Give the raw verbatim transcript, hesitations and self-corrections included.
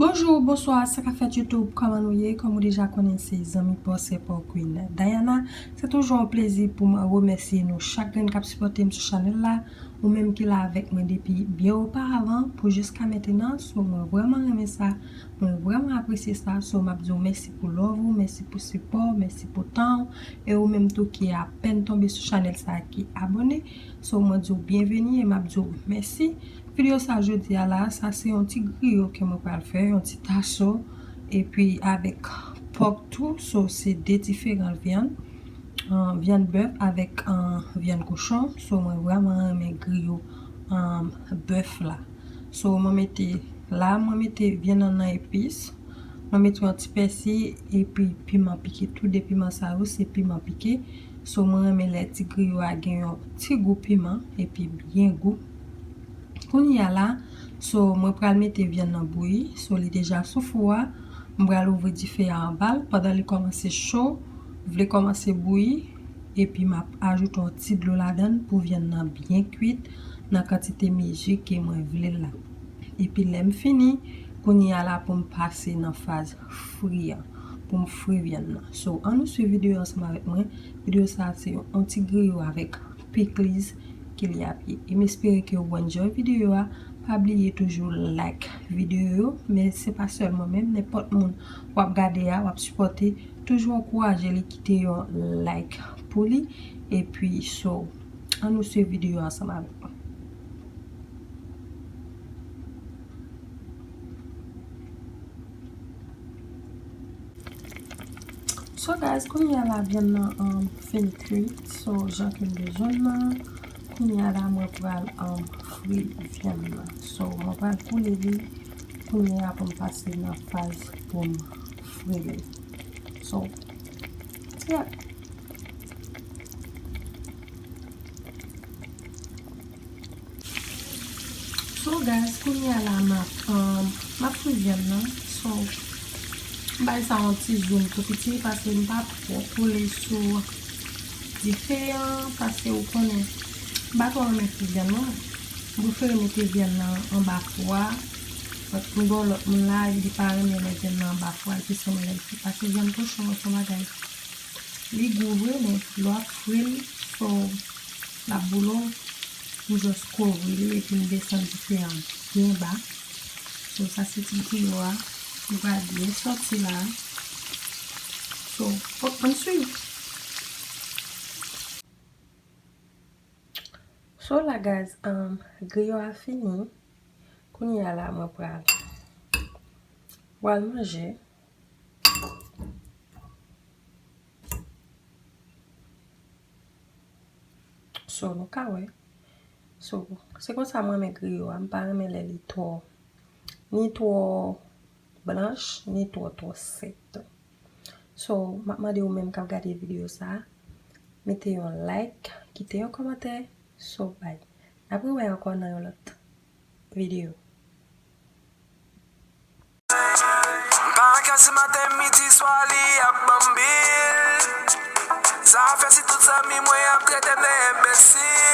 Bonjou, bonswa, sa k ap fèt YouTube, kòman nou ye? Kòm ou deja konnen, se zanmi pa w, sè pa w, Queen Diana. Se toujou yon plezi pou mwen remèsye nou chak grenn k ap sipòte m sou chanèl la, ou menm ki la avèk mwen depi byen oparavan pou jiska mentenan. So, mwen vrèman renmen sa, mwen vrèman apresye sa. So, m ap di w mèsi pou love ou, mèsi pou sipò w, mèsi pou tan w, e ou menm tou ki apèn tonbe sou chanèl sa ki abòne. So, mwen di w byenveni e m ap di w mèsi. Videyo sa jodi a la, sa se yon ti griyo ke mwen pral fè, yon ti taso, epi avèk pòk tou. So, se de diferan vyann, ah, vyann bèf avèk, ah, vyann kochon. So, mwen vrèman renmen griyo, ah, bèf la. So, mwen mete la, mwen mete vyann nan nan epis. Mwen mete yon ti pèsi epi piman pike. Tou de piman sa yo se piman pike. So, mwen renmen lè ti griyo a gen yon ti gou piman epi byen gou. Kounye a la, so, mwen pral mete vyann nan bouyi. So, li deja sou fou a. Mwen pral ouvri dife a anba l. Pandan li kòmanse cho, vle kòmanse bouyi, epi m ap ajoute yon ti dlo ladan l pou vyann nan byen kwit nan kantite mezi ke mwen vle l la. Epi lè m fini, kounye a la pou m pase nan faz fri an, pou m fri vyann nan. So, ann nou swiv videyo ansanm avèk mwen. Videyo sa a se yon, yon ti griyo avèk pikliz ke li ap ye. E m espere ke w enjoy videyo a. Pa bliye toujou like videyo yo, men se pa sèl mwen menm, nenpòt moun w ap gade a, w ap sipòte, toujou ankouraje li, kite yon like pou li. Epi, so, ann nou swiv videyo ansanm avèk mwen. So guys, kounye a la vyann nan, um, fin kwit. So, jan ke m bezwen l nan, kounye a la mwen pral, um, fri vyann nan. So, mwen pral koule li kounye a pou m pase nan faz pou m fri li. So, yeah. So guys, kounye a la m ap, um, m ap fri vyann nan. So, m bay sa yon ti zoom tou piti paske m pa twò kole sou dife an, paske ou konnen m pa twò renmen fri vyann nan. M prefere mete vyann nan anba fou a. M gen yon lòt moun la, li pa renmen lè vyann nan anba fou a, li pi renmen lè l fri. Paske vyann kochon an se yon bagay, li gou vre, men lè w ap fri l, so, l ap boule w, m just kouvri li epi m desann dife an byen ba. So, sa se ti griyo a, li pral byen sòti la. So, fòk ann swiv. So la, guys, um, griyo a fini. Kounye a la, mwen pral, pral manje. So, nou ka wè. So, se konsa mwen renmen griyo a. M pa renmen lè li twò, ni twò blanch, ni twò, twò sèk tou. So, m ap mande ou menm k ap gade videyo sa a, mete yon like, kite yon kòmantè. So, bye. N ap rewè ankò nan yon lòt videyo. M pa ka si maten, midi, swa li ap ban m bil. Sa fè si tout zanmi mwen ap trete m de enbesil.